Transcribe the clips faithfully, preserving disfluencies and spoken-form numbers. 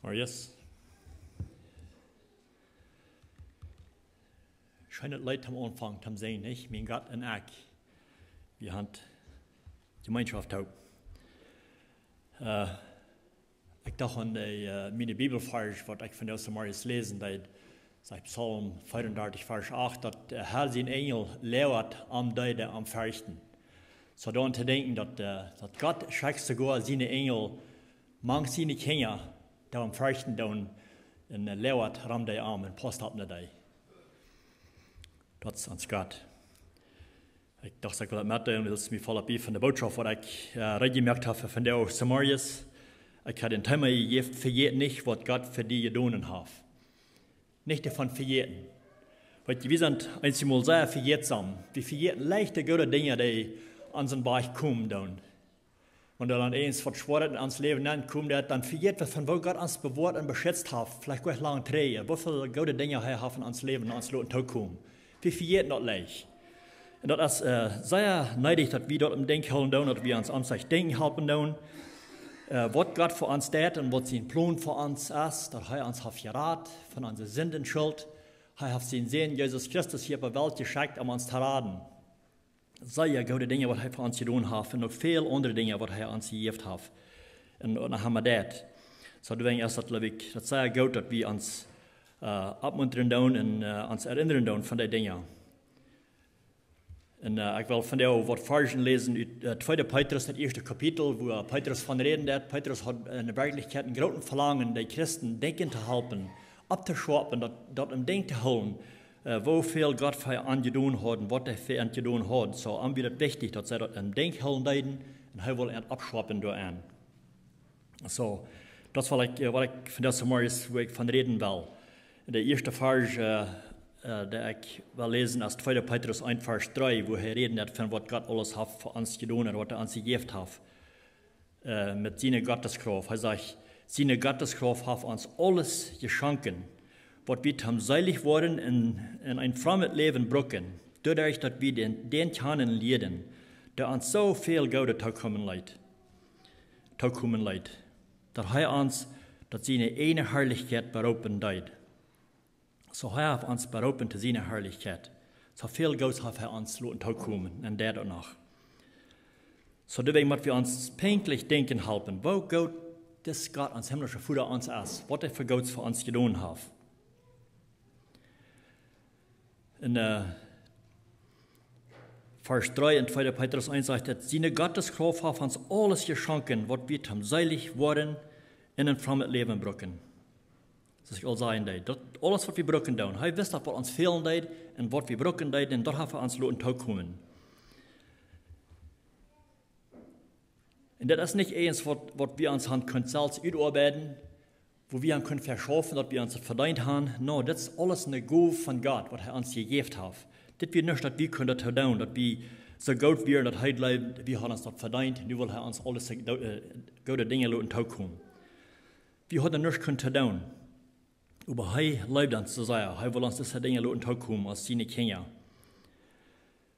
Marius. Scheenet Leet aum Aunfank, aum Sinjen, nich? Mien Gott un ekj. Wie haben Jemeenschoft hia. Äh, ekj docht aun de, äh, miene Bibelvarsch, waut ekj vondoag zemorjes läsen deed, sajcht Psalm vea un dartich, Varsch acht, daut de Herr sien Enjel loaget aun dee, dee am ferchten. Soo doaraun to denkjen, daut, äh, daut Gott schekjt soogoa siene Enjel mank siene Kjinja, dee am ferchten doonen, un, äh, loaget rom dee om un paust opp no dee. Daut es ons Gott. Ekj docht, ekj wull daut metdeelen, wiels mie foll opp von de Bootschoft, waut ekj, äh, reed jemoakt hab fa vondoag zemorjes. Ekj haud een Thema jejäft: Vejät nich, waut Gott fa die jedonen haft. Nich doavon vejäten. Weetst, wie sent eenjemol sea vejätsom. Wie vejäten leicht de goode Dinja, dee aun onsen Wajch komen doonen. Wan doa dan eent waut Schwoaret en ons Läwen nenkomt, daut dan vejät wie, von woo Gott ons bewoat un beschitzt haft, veleicht goa lang trigj, woo väl goode Dinja hee haft en ons Läwen, en ons loten tookomen. Wie vejäten daut leicht. Un daut es, äh, sea needich, daut wie daut em Denkj hoolen doonen, daut wie ons aunstauntich denkjen halpen doonen, äh, waut Gott fa ons deit un waut sien Plon fa ons es, daut hee ons haft jerat von onse Sinden, Schult. Hee haft sienen Sän Jesus Christus hia opp de Welt jeschekjt, om ons to raden. Sea goode Dinja, waut hee fa ons jedonen haft, un uk väl aundre Dinja, waut hee ons jejäft haft. Un, un noch emma deit. Soo, doawäajen es daut, jleew ekj, daut sea goot, daut wie ons, äh, oppmuntren doonen un, äh, ons erinnren doonen von dee Dinja. Un, äh, ekj well vondoag waut Varschen läsen ut, äh, tweede Petrus, daut ieeschte Kapitel, wua Petrus von räden deit. Petrus haud en Werkjlichkjeit een grootet Velangen, de Christen denkjen to halpen, opptoschaufen, daut, daut em Denkj to hoolen, äh, woo väl Gott fa an jedonen haud un waut hee fa an jedonen haud. Soo, an wia daut wichtich, daut see daut em Denkj hoolen deeden, un hee wull an oppschaufen doaraun. Soo, daut es waut ekj, äh, waut ekj vondoag zemorjes, wua ekj von räden well. De ieeschte Varsch, äh, äh, dee ekj well läsen, es tweede Petrus eent, Varsch dree, wua hee räden deit von waut Gott aules haft fa ons jedonen un waut hee ons jejäft haft, äh, met siene Gotteskrauft. Hee sajcht: Siene Gotteskrauft haft ons aules jeschonken, waut wie toom seelich woaren en, en een frommet Läwen brucken, doaderch daut wie dän, dän kjanen lieeden, dee ons soo väl Goodet tookomen leet. Tookomen leet. Daut hee ons to siene ieejne Harlichkjeit beroopen deed. Soo hee haft ons beroopen to siene Harlichkjeit. Soo väl Goots haft hee ons loten tookomen un deit daut noch. Soo, doawäajen mott wie ons pinkjlich denkjen halpen, woo goot dis Gott, ons himmlischa Voda, ons es, waut hee fa Goots fa ons jedonen haft. En, äh, Varsch dree en tweede Petrus eent sajcht daut: Siene Gotteskrauft haft ons aules jeschonken, waut wie toom seelich woaren en een frommet Läwen brucken. Soo aus ekj aul säd, daut aules, waut wie brucken doonen, hee wist daut, waut ons fälen deed un waut wie brucken deeden, un daut haft hee ons loten tookomen. Un daut es nich eent, waut, waut wie ons han kunt selfst utoabeiden, wua wie ons kunnen veschaufen, daut wie ons daut vedeent han. Nä, daut es aules eene Gow von Gott, waut hee ons jejäft haft. Dit wia nuscht, daut wie kunnen daut doonen, daut wie soo goot wieren, daut hee jleewd, wie hauden ons daut vedeent. Nu well hee ons aules, äh, goode Dinja loten tookomen. Wie hauden nuscht kunnen doonen. Oba hee leeft ons soo sea. Hee well ons dise Dinja loten tookomen aus siene Kjinja.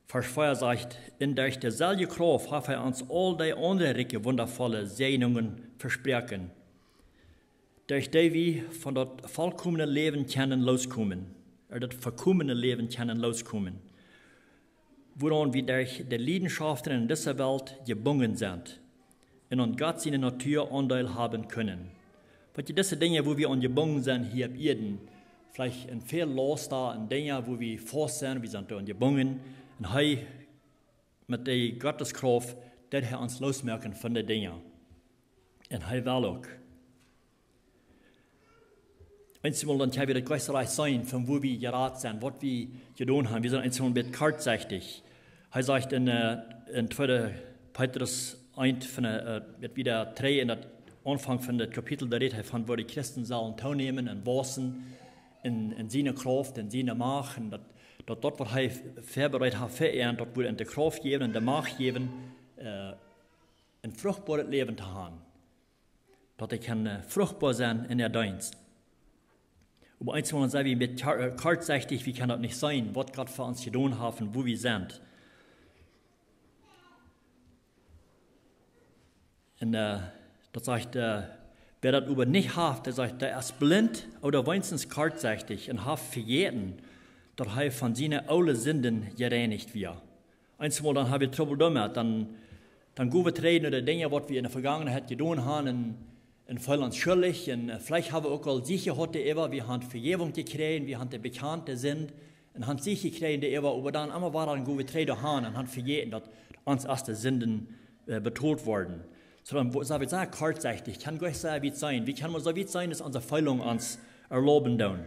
Varsch vea sajcht: Un derch deeselwje Krauft haft hee ons aul dee aundre rikje, wundavolle Säajnungen vesproaken, derch dee wie von daut volkomne Läwen kjennen loskomen, äh, daut volkomne Läwen kjennen loskomen, wuaraun wie derch de Liedenschoften en dise Welt jebungen sent un aun Gott siene Natua Aundeel haben kunnen. Weetst du, dise Dinja, wua wie aun jebungen sent hia opp Ieed, veleicht en väl Last un Dinja, wua wie faust sent, wie sent doa aun jebungen. Un hee, met de Gotteskrauft, deit hee ons loosmoaken von dee Dinja. Un hee well uk. Eenjemol dan kjenn wie daut jlikj soo rajcht seenen, von wua wie jerat sent, waut wie jedonen haben. Wie sent eenjemol een bät kortsechtich. Hee sajcht en, äh, en tweede Petrus eent von, äh, met wieda dree en daut Aunfank von daut Kapitel, doa rät hee von, woo de Christen sellen toonämen un wausen en, en siene Krauft, en siene Macht, un daut, daut, daut waut hee vebereit haft fa an, daut wudd an de Krauft jäwen un de Macht jäwen, äh, een fruchtboaret Läwen to haben. Daut hee kaun, äh, fruchtboa sennen en äa Deenst. Oba eenjemol sent wie een bät kor-, äh, kortsechtich, wie kjennen daut nich seenen, waut Gott fa ons jedonen haft un wua wie sent. Un, äh, daut sajcht, äh, Wäa daut oba nich haft, dee sajcht, dee es blint ooda weens kortsechticht un haft vejäten, daut hee von siene oole Sinden jereinicht wia. Eensmol dan hab wie Trubbel doamet, dan, dan go wie trigj no de Dinja, waut wie enne Vegangenheit jedonen haben, un, un feelen ons schuldich, un, äh, veleicht hab wie uk aul Siech jehaut doaräwa, wie haben Vejäwunk jekjräajen, wie haben de bekjante Sind, un haben Siech jekjräajen doaräwa, oba dan emma wada dan go wie trigj doahan un haben vejäten, daut ons aus de Sinden, äh, betolt worden. Soo dan, woo, saj wie, sea kortsechticht, kaun goanich sea wiet sennen. Wie kjennen mau soo wiet sennen, daut onse Feelunk ons erlauben doonen.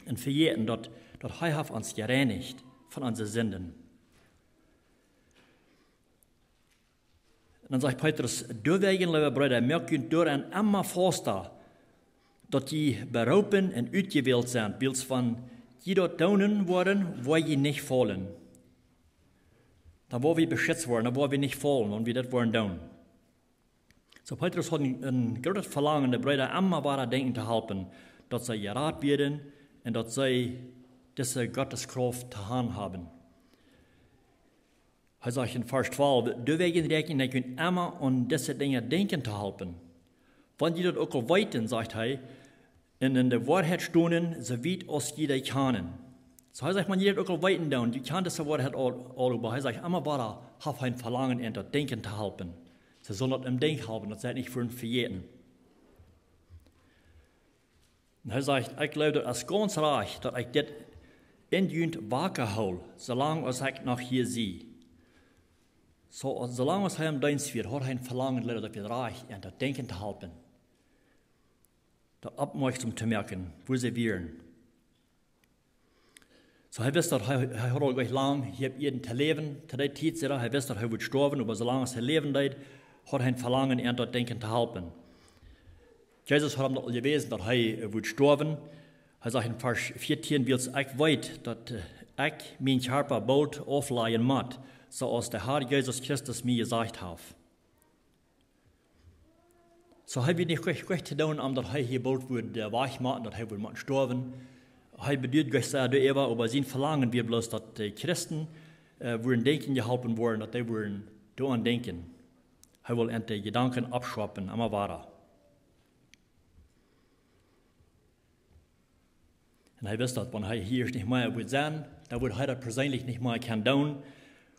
Un vejäten, daut, daut hee haft ons jereinicht von onse Sinden. Un dan sajcht Petrus: Doawäajen, leewe Breeda, moakt junt doarenn emma fausta, daut jie beroopen un utjewält sent, wiels wan jie daut doonen woaren, woa jie nich faulen. Dan woa wie beschitzt woaren, dan woa wie nich faulen, wan wie daut woaren doonen. Soo Petrus haud een, een grootet Velangen, de Breeda emma wada denkjen to halpen, daut see jerat wieren un daut see dise Gotteskrauft to han haben. Hee sajcht en Varsch twalf: Doawäajen räakjen ekj junt emma aun, dise Dinja denkjen to halpen. Wan jie daut uk aul weeten, sajcht hee, un enne Woarheit stonen, soo wiet aus jie dee kjanen. Soo hee sajcht, wan jie daut uk aul weeten doonen, jie kjanen dise Woarheit aul, aul, oba hee sajcht, emma wada haft hee een Velangen, an daut denkjen to halpen. See sellen daut em Denkj haben, daut see daut nich woaren vejäten. Un hee sajcht: Ekj jleew, daut es gaunz rajcht, daut ekj dit en junt waka hool, soo lang aus ekj noch hia sie. Soo, soo lang aus hee em Deenst wia, haud hee een Velangen, jleew ekj, daut wia rajcht, an daut denkjen to halpen. Daut oppmoakjsom to moaken, woo see wieren. Soo hee wist, daut hee, hee haud aul nich lang hia opp Ieed to läwen, to dee Tiet, sajcht hee, hee wist, daut hee wudd stoawen, oba soo lang aus hee läwen deed, haud hee een Velangen, an daut denkjen to halpen. Jesus haud am daut aul jewäsen, daut hee, äh, wudd stoawen. Hee sajcht en Varsch vieetieen: Wiels ekj weet, daut, äh, ekj mienen Kjarpa boolt auflajen mott, soo aus de Har Jesus Christus mie jesajcht haft. Soo hee haud nich goanich, goanich to doonen, om daut hee hia boolt wudd, äh, wajch motten, daut hee wudd motten stoawen. Hee beduad goanich sea doaräwa, oba sien Velangen wia bloos, daut de Christen, äh, wudden denkjen jeholpen woaren, daut dee wudden doaraun denkjen. Hee wull an de Jedanken aufschaupen, emma wada. Un hee wist, daut wan hee hia nich mea wudd sennen, dan wudd hee daut perseenlich nich mea kjennen doonen.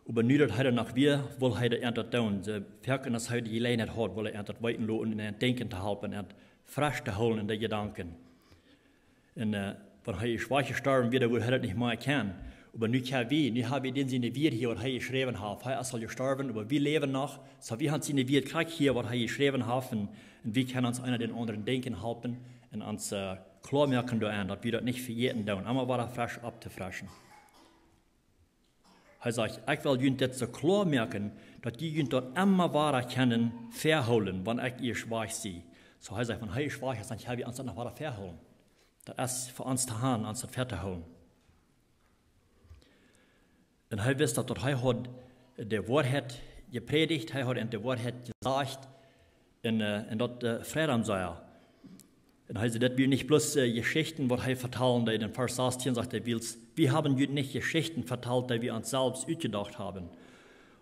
Oba nu daut hee doa noch wia, wull hee daut, an daut doonen. Soo foaken aus hee de Jeläajenheit haud, wull hee an daut weeten loten un an denkjen to halpen, an fresch to hoolen en de Jedanken. Un, äh, wan hee ieescht wajchjestorwen wia, dan wudd hee daut nich mea kjennen. Oba nu kjenn wie, nu ha wie dän siene Wieed hia, waut hee jeschräwen haft. Hee es aul jestorwen, oba wie läwen noch. Soo wie haben siene Wieed krakjt hia, waut hee jeschräwen haft. Un, un wie kjennen ons eena dän aundren denkjen halpen un ons, äh, kloa moaken doaraun, daut wie daut nich vejäten doonen, emma wada fresch opptofreschen. Hee sajcht: Ekj well junt dit soo kloa moaken, daut jie junt daut emma wada kjennen väahoolen, wan ekj ieescht wajch sie. Soo hee sajcht, wan hee ieescht wajch es, dan kjenn wie ons daut noch wada väahoolen. Daut es fa ons to han, ons daut väatoohoolen. Un hee wist daut, daut hee haud de Woarheit jeprädicht, hee haud an de Woarheit jesajcht, un, äh, un daut, äh, freid am sea. Un hee säd, daut wia nich bloos, äh, Jeschichten, waut hee vetalen deed. En Varsch sastieen sajcht hee: Wiels, wie haben junt nich Jeschichten vetalt, dee wie ons selfst utjedocht haben,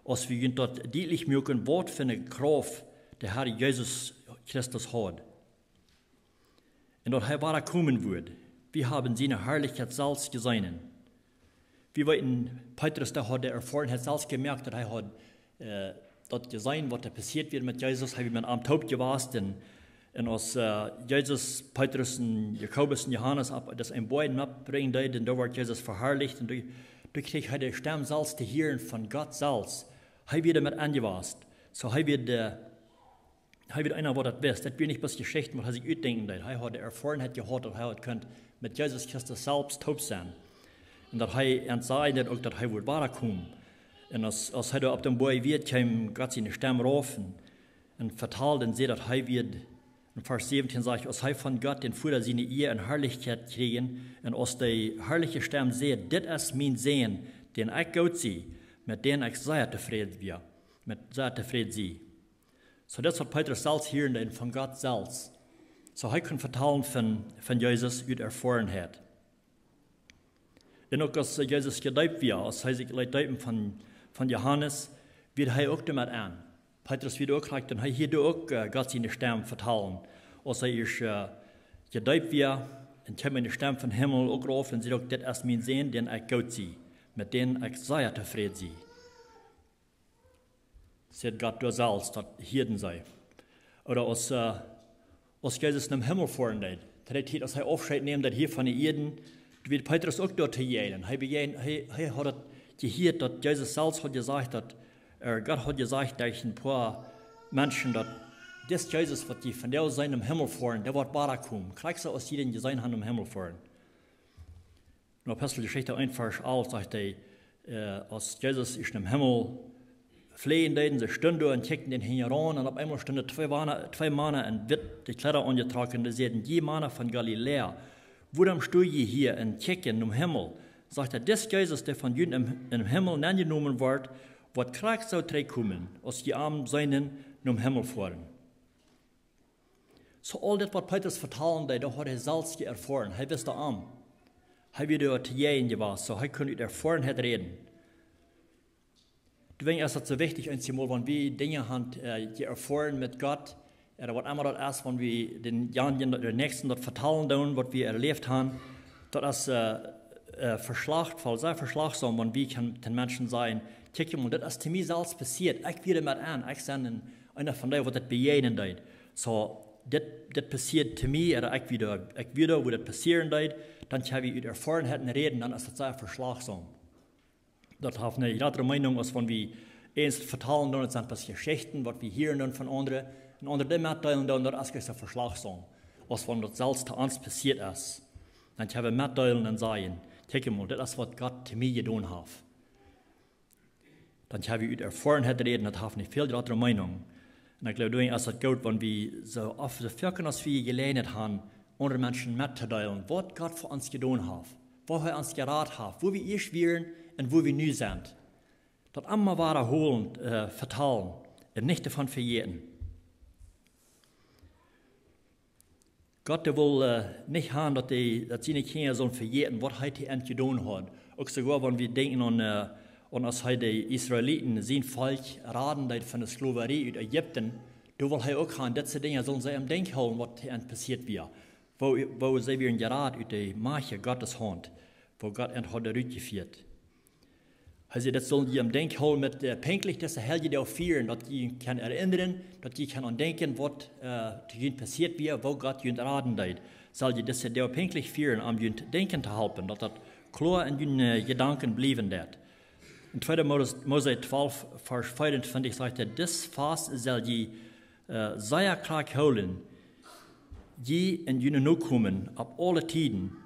aus wie junt daut dietlich muaken, waut fa eene Krauft de Har Jesus Christus haud. Un daut hee wada komen wudd. Wie haben siene Harlichkjeit selfst jeseenen. Wie weeten, Petrus, dee haud de Erfoarenheit selfst jemoakt, daut hee haud, äh, daut jeseenen, waut doa passieet wia met Jesus. Hee wia met am toop jewast. Un, un aus, äh, Jesus Petrus un Jakobus un Johanes opp, daut een Boajch nopp brinjen deed, un doa wort Jesus veharlicht. Un doa, doa kjrieech hee de Stemm selfst to hieren von Gott selfst. Hee wia doamet aunjewast. Soo hee wia de Hee wia eena, waut daut wist. Daut wia nich bloos Jeschichten, waut hee sikj utdenkjen deed. Hee haud de Erfoarenheit jehaut, daut hee haud kunt met Jesus Christus selfst toop sennen. Un daut hee an säd daut uk, daut hee wudd wada komen. Un aus, aus hee doa opp dän Boajch wia, kjeem Gott siene Stemm rauf un, un vetald un säd, daut hee wia, en Varsch säwentieen sajcht, aus hee von Gott dän Voda siene Ea un Harlichkjeit kjrieech, un aus de harliche Stemm säd: Dit es mien Sän, dän ekj goot sie, met dän ekj sea tofräd wia, met sea tofräd sie. Soo daut waut Petrus selfst hieren deed von Gott selfst. Soo hee kunn vetalen von, von Jesus ut Erfoarenheit. Un uk aus, äh, Jesus jedeept wia, aus hee sikj leet deepen von, von Johanes, wia hee uk doamet aun. Petrus wia uk krakjt, un hee hieed uk, äh, Gott siene Stemm vetalen. Aus hee ieescht, äh, jedeept wia, un kjeem eene Stemm vom Himmel uk rauf un säd uk: "Dit es mien Sän, dän ekj goot sie, met dän ekj sea tofräd sie." Sajcht Gott doa selfst, daut hieeden see. Ooda aus, äh, aus Jesus nom Himmel foaren deed, to dee Tiet, aus hee Aufscheet neem deed hia von de Ieed, wia Petrus uk doa to jäajen. Hee bejäajen, hee, hee haud daut jehieet, daut Jesus selfst haud jesajcht, daut, äh, Gott haud jesajcht derch een poa Menschen, daut dis Jesus, waut jie vondoag seenen nom Himmel foaren, dee woat wada komen. Krakjt soo aus jie dän jeseenen haben nom Himmel foaren. En Aposteljeschicht eent Varsch alf sajcht hee, äh, aus Jesus ieescht nom Himmel fleajen deed, see stunden doa un kjikjten dän hinjaraun, un opp eemol stunden twee Mana, twee Mana en witte Kjleeda aunjetrocken, dee säden: "Jie Mana von Galiläa, wuarom sto jie hia un kjikjen nom Himmel?" Sajcht hee: "Dis Jesus, dee von junt em, em Himmel nenjenomen woat, woat krakjt soo trigjkomen, aus jie am seenen nom Himmel foaren." Soo aul dit, waut Petrus vetalen deed, daut haud hee selfst jeerfoaren. Hee wist daut aun. Hee wia doa to jäajen jewast, soo hee kunn ut Erfoarenheit räden. Doawäajen es daut soo wichtich, eenjemol, wan wie Dinja haben, äh, jeerfoaren met Gott, ooda waut emma daut es, wan wie dän, jo, dän, dän Näakjsten daut vetalen doonen, waut wie erläft haben, daut es, äh, äh, veschlajcht, väl sea veschlajchtsom, wan wie kjennen dän Menschen sajen: "Kjikj mol, dit es to mie selfst passieet. Ekj wia doamet aun. Ekj sie een, eena von dee, waut daut bejäajnen deed. Soo, dit, dit passieet to mie, ooda ekj wia doa, ekj wia doa, wua daut passieren deed." Dan kjenn wie ut Erfoarenheit räden, dan es daut sea veschlajchtsom. Daut haft eene jratre Meenunk, aus wan wie eent vetalen doonen, daut sent bloos Jeschichten, waut wie hieren doonen von aundre, un aundre dee metdeelen doonen, daut es nich soo veschlajchtsom, aus wan daut selfst to ons passieet es. Dan kjenn wie metdeelen un sajen: "Kjikj mol, dit es, waut Gott to mie jedonen haft." Dan kjenn wie ut Erfoarenheit räden, daut haft eene väl jratre Meenunk. Un ekj jleew, doawäajen es daut goot, wan wie soo oft, soo foaken aus wie Jeläajenheit haben, aundre Menschen mettodeelen, waut Gott fa ons jedonen haft, woo hee ons jerat haft, wua wie ieescht wieren un wua wie nu sent. Daut emma wadaholent, äh, vetalen un nich doavon vejäten. Gott, dee well, äh, nich haben, daut dee, daut siene Kjinja sellen vejäten, waut hee to an jedonen haud. Uk soogoa, wan wie denkjen aun, äh, aun aus hee de Israeliten, sien Volkj, raden deed von de Sklowarie ut Ägipten, doa well hee uk haben, daut see Dinja sellen see em Denkj hoolen, waut to an passieet wia. Woo, woo see wieren jerat ut de Macht Gottes Haunt, woo Gott an haud rutjefieet. Hee säd: "Daut sellen jie em Denkj hoolen met, äh, pinkjlich dise Heiljedoag fieren, daut jie kjennen erinnren, daut jie kjennen aun denkjen, waut, äh, to junt passieet wia, woo Gott junt raden deed. Sell jie dise Doag pinkjlich fieren, om junt denkjen to halpen, daut daut kloa en june, äh, Jedanken bliewen deit." En tweede Mose, Mose twalf, Varsch vea un twintich sajcht hee: "Dis Fast sell jie, äh, sea krakjt hoolen, jie un june Nokomen, opp aule Tieden."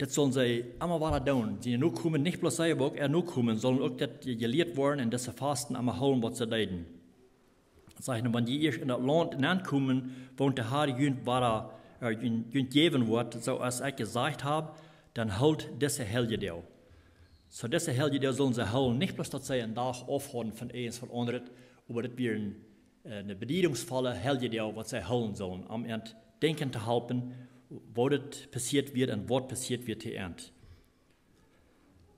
Daut sellen see emma wada doonen. Siene Nokomen, nich bloos see, oba uk äare Nokomen, sellen uk daut jelieet woaren un dise Fasten emma hoolen, waut see deeden. Sajcht hee: "Wan jie ieescht en daut Launt nenkomen, waut de Herr junt wada, äh, junt, junt jäwen woat, soo aus ekj jesajcht hab, dan hoolt dise Heiljedoag." Soo dise Heiljedoag sellen see hoolen, nich bloos daut see een Dach aufhoolen von irjent waut aundret, oba daut wia een, äh, eene bediedungsvolle Heiljedoag, waut see hoolen sellen, om an denkjen to halpen, waut daut passieet wia un waut passieet wia to an.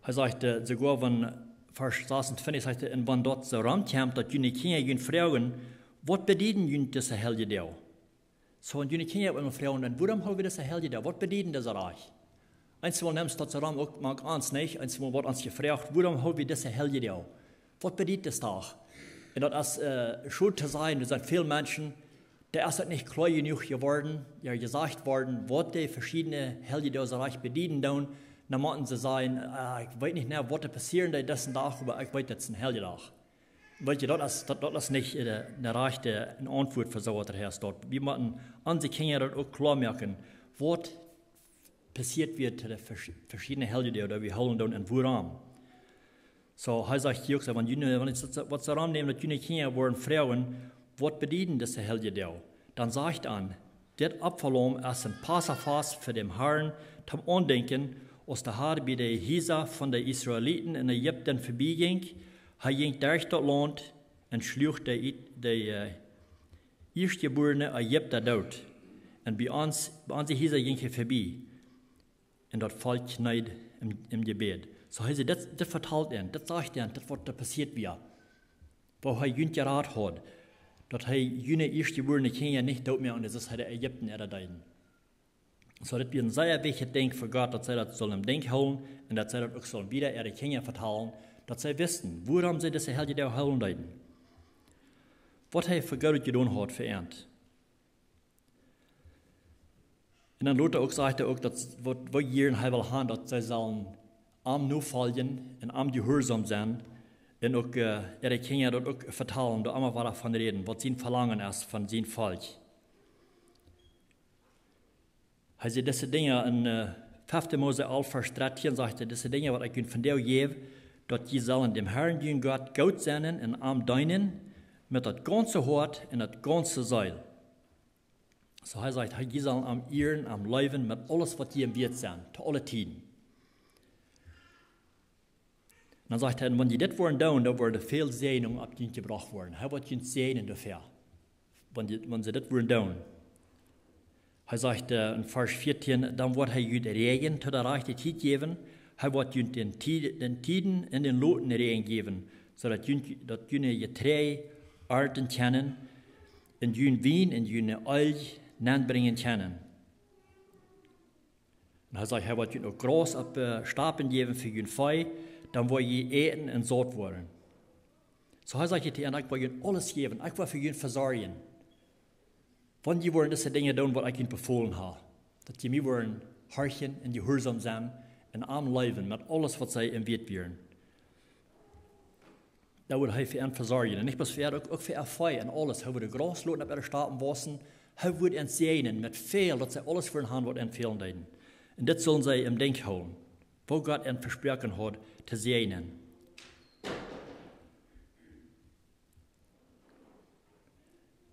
Hee sajcht, äh, soogoa wan, Varsch sasuntwintich sajcht hee: "Un wan daut soo romkjemt, daut june Kjinja junt froagen: Waut bedieden junt dise Heiljedoag?" Soo, wan june Kjinja opp eemol froagen: "Un wuarom hool wie dise Heiljedoag? Waut bedieden dise Dach?" Eenjemol nemt daut soo rom uk, mau ons nich, eenjemol woat ons jefroacht: "Wuarom hool wie dise Heiljedoag? Waut bediet dise Dach?" Un daut es, äh, scheen to seenen, doa sent väl Menschen, dee es daut nich kloa jenuach jeworden, jo, jesajcht worden, waut de veschiedne Heiljedoag rajcht bedieden doonen. Dan motten see sajen: "Ah, ekj weet nich, nä, waut doa passieren deed disen Dach, oba ekj weet, daut es een Heiljedoag." Weet jie, daut es, daut, daut es nich, äh, eene rajchte, eene Auntwuat fa soo waut doa hia steit. Wie motten onse Kjinja daut uk kloa moaken, waut passieet wia to de veschi-, veschiedne Heiljedoag, dee wie hoolen doonen un wuarom. Soo, hee sajcht hia uk soo: "Wan june, wan ekj daut, waut see romnämen, daut june Kjinja woaren froagen: Waut bedieden dise Heiljedoag?" Dan sajcht an: "Dit Opfalaum es een Passafast fa dän Herrn, toom aundenkjen, aus de Herr bie de Hiesa von de Israeliten en Ägipten verbie jinkj. Hee jinkj derch daut Launt un schluach de, de, äh, ieeschtjebuarne Ägipta doot. Un bie ons, bie onse Hiesa jinkj hee verbie. Un daut Volkj kjneed em, em Jebäd." Soo hee säd, daut, daut vetalt an, daut sajcht an, daut waut doa passieet wia, woo hee junt jerat haud. daut hee june ieescht jebuarne Kjinja nich doot moaken, soo aus hee de Ägipten äare deeden. Soo, daut wia een sea wichtjet Dinkj fa Gott, daut see daut sullen em Denkj hoolen un daut see daut uk sullen wieda äare Kjinja vetalen, daut see wisten, wuarom see dise Heljedoag hoolen deeden. Waut hee fa Goodet jedonen haud fa an. Un dan lota uk sajcht hee uk, daut waut, waut hee jieren hee well haben, daut see sullen am nofoljen un am jehuarsom sennen un uk, äh, äare Kjinja daut uk vetalen, doa emma wada von räden, waut sien Velangen es von sien Volkj. Hee sajcht dise Dinja en, äh, fefte Mose alf, Varsch dartieen, sajcht hee, dise Dinja, waut ekj junt vondoag jäw, daut jie sellen däm Herrn, jun Gott, goot sennen un am deenen met daut gaunze Hoat un daut gaunze Seel. Soo hee sajcht, hee, jie sellen am ieren, am leewen met aules, waut jie am wieet sent, to aule Tieden. Dan sajcht hee, wan jie dit woaren doonen, dan woaren väl Säajnungen opp junt jebrocht woaren. Hee woat junt säajnen doafäa, wan jie, wan see dit woaren doonen. Hee sajcht, äh, en Varsch vieetieen, dan woat hee junt Räajen to de rajchte Tiet jäwen. Hee woat junt dän Tied-, dän Tieden un dän loten Räajen jäwen, soo daut junt, daut june Jetreid arnten kjennen un jun Wien un june Eelj nenbrinjen kjennen. Un hee sajcht, hee woat junt uk Graus opp, äh, Stapeln jäwen fa jun Vee, dan woa jie äten un saut woaren. Soo hee sajcht hia, ekj woa junt aules jäwen, ekj woa fa junt vesorjen. Wan jie woaren dise Dinja doonen, waut ekj junt befolen hab, daut jie mie woaren horchen un jehuarsom sennen un am leewen met aules, waut see am wieet wieren. Dan woat hee fa an vesorjen. Un nich bloos fa an, uk, uk fa äa Vee un aules. Hee woat Graus loten opp äare Stapeln wausen. Hee woat an säajnen met väl, daut see aules woaren haben, waut an fälen deed. Un dit sullen see em Denkj hoolen, woo Gott an vesproaken haud to säajnen.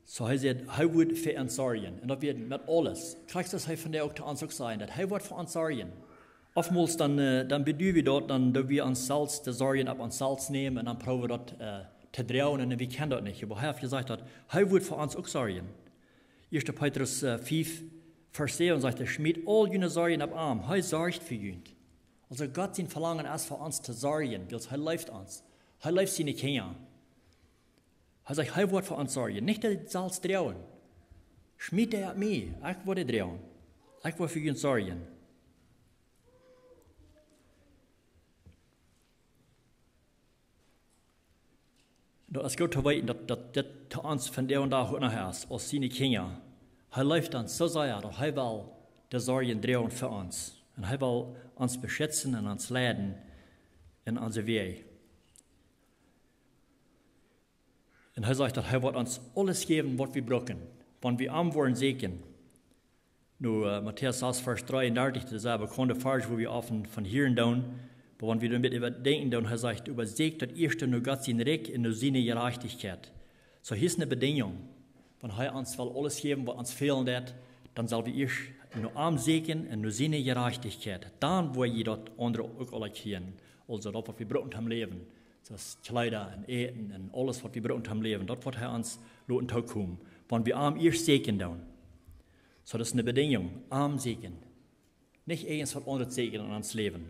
Soo hee sajcht, hee woat fa an sorjen. Un daut wia met aules. Krakjt soo aus hee vondoag uk to ons uk sajcht, daut hee woat fa ons sorjen. Oftmols dan, äh, dan bedoel wie daut, dan doo wie ons selfst de Sorjen opp ons selfst nämen un dan proowen wie daut, äh, to droagen un wie kjennen daut nich. Oba hee haft jesajcht, daut hee woat fa ons uk sorjen. Ieeschte Petrus, äh, fief, Varsch säwen sajcht hee, schmiet aul june Sorjen opp am. Hee sorcht fa junt. Aulsoo Gott sien Velangen es fa ons to sorjen, wiels hee leeft ons. Hee leeft siene Kjinja. Hee sajcht, hee woat fa ons sorjen. Nich daut selfst droagen. Schmiet dee opp mie. Ekj woa dee droagen. Ekj woa fa junt sorjen. Daut es goot to weeten, daut, daut dit to ons vondoag dän Dach uk noch es, aus siene Kjinja. Hee leeft ons soo sea, daut hee well de Sorjen droagen fa ons. Un hee well ons beschitzen un ons leiden en onse Wäaj. Un hee sajcht, daut hee woat ons aules jäwen, waut wie brucken, wan wie am woaren sieekjen. Nu, äh, Matäus sas, Varsch dreeundartich, daut es een bekaunda Varsch, wua wie oft von, von hieren doonen. Oba wan wie doa een bät äwa denkjen doonen, hee sajcht, oba sieekjt daut ieeschte no Gott sien Rikj un no siene Jerajchtichkjeit. Soo, hia es eene Bedinjunk. Wan hee ons well aules jäwen, waut ons fälen deit, dan sell wie ieescht no am sieekjen un no siene Jerajchtichkjeit. Dan woa jie daut aundre uk aules kjrieen. Aulsoo daut, waut wie brucken toom Läwen. Soo aus Kjleeda un Äten un aules, waut wie brucken toom Läwen. Daut woat hee ons loten tookomen, wan wie am ieescht sieekjen doonen. Soo, daut es eene Bedinjunk, am sieekjen. Nich irjent waut aundret sieekjen en ons Läwen.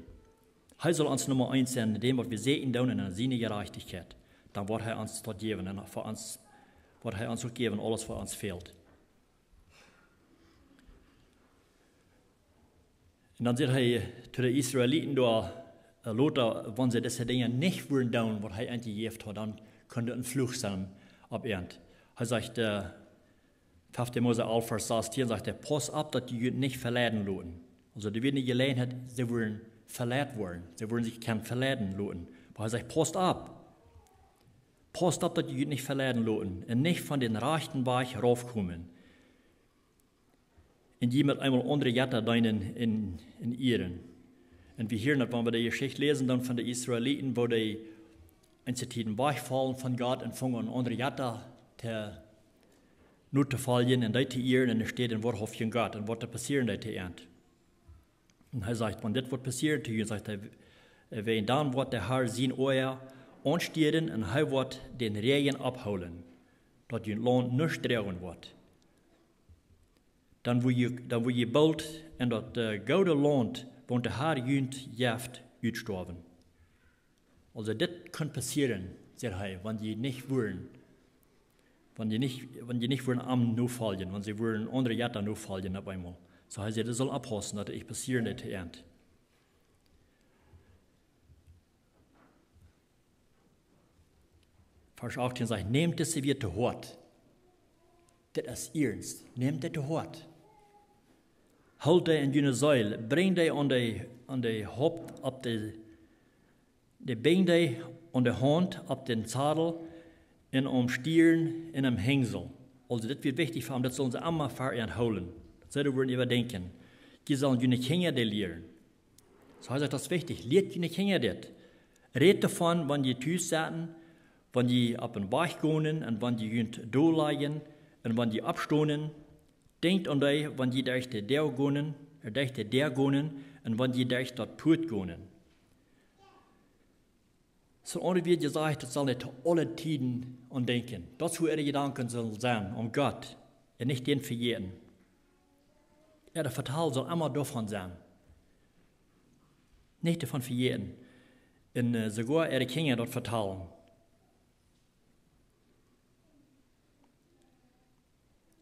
Hee saul ons Numma eent sennen, en däm, waut wie sieekjen doonen, un en siene Jerajchtichkjeit. Dan woat hee ons daut jäwen un fa ons, woat hee ons uk jäwen, aules, waut ons fält. Un dan sajcht hee to de Israeliten doa, äh, lota, wan see dise Dinja nich wudden doonen, waut hee an jejäft haud, dan kunn een Fluch sennen opp an. Hee sajcht, äh, fefte Mose alf, Varsch sastieen, sajcht hee, pausst opp, daut jie junt nich veleiden loten. Aulsoo, doa wia eene Jeläajenheit, see wudden veleit woaren. See wudden sikj kjennen veleiden loten. Oba hee sajcht, pausst opp. Pausst opp, daut jie junt nich veleiden loten un nich von dän rajchten Wajch raufkomen. Un jie met eemol aundre Jetta deenen un, un ieren. Un wie hieren daut, wan wie de Jeschicht läsen, dan von de Israeliten, woo dee eenje Tieden wajchfaulen von Gott un fungen aun aundre Jetta to, notofoljen un dee to ieren enne Städ dän woarhauftjen Gott. Un waut doa passieren deed to an. Un hee sajcht, wan dit woat passieren to junt, sajcht hee, äh, wäajen dan woat de Herr sien Oaja aunstieren un hee woat dän Räajen opphoolen, daut jun Launt nuscht droagen woat. Dan woa jie, dan woa jie boolt en daut, äh, goode Launt, waut de Herr junt jeft, utstoawen. Aulsoo, dit kaun passieren, sajcht hee, wan jie nich wudden, Wan jie nich, wan jie nich wudden am nofoljen, wan see wudden aundre Jetta nofoljen opp eemol. Soo hee säd, daut sull oppaussen, daut daut nich passieren deed to an. Varsch achtieen sajcht: "Nämt dise Wieed to Hoat." Dit es iernst. Nämt dit to Hoat. "Hoolt dee en june Seel, brinjt dee aun de, aun de Haupt opp de, de binjt dee aun de Haunt opp dän Zadel un aum Stiern un aum Henjsel." Aulsoo, dit wia wichtich fa an, daut sullen see emma fa an hoolen. Daut see doa wudden äwadenkjen. "Jie sellen june Kjinja dee lieren." Soo hee sajcht, daut es wichtich. Lieet june Kjinja dit. Rät doavon, wan jie tus sitten, wan jie opp dän Wajch gonen un wan jie junt dol lajen un wan jie oppstonen. Denkjt aun dee, wan jie derch de Däa gonen, eh, derch de Däa gonen un wan jie derch daut Puat gonen. Soo aundre Wieed jesajcht, daut sell dee to aule Tieden aun denkjen. Daut es, wua äare Jedanken sellen sennen, aun Gott, un nich dän vejäten. Äa Vetal saul emma doavon sennen. Nich doavon vejäten. Un, eh, soogoa äare Kjinja daut vetalen.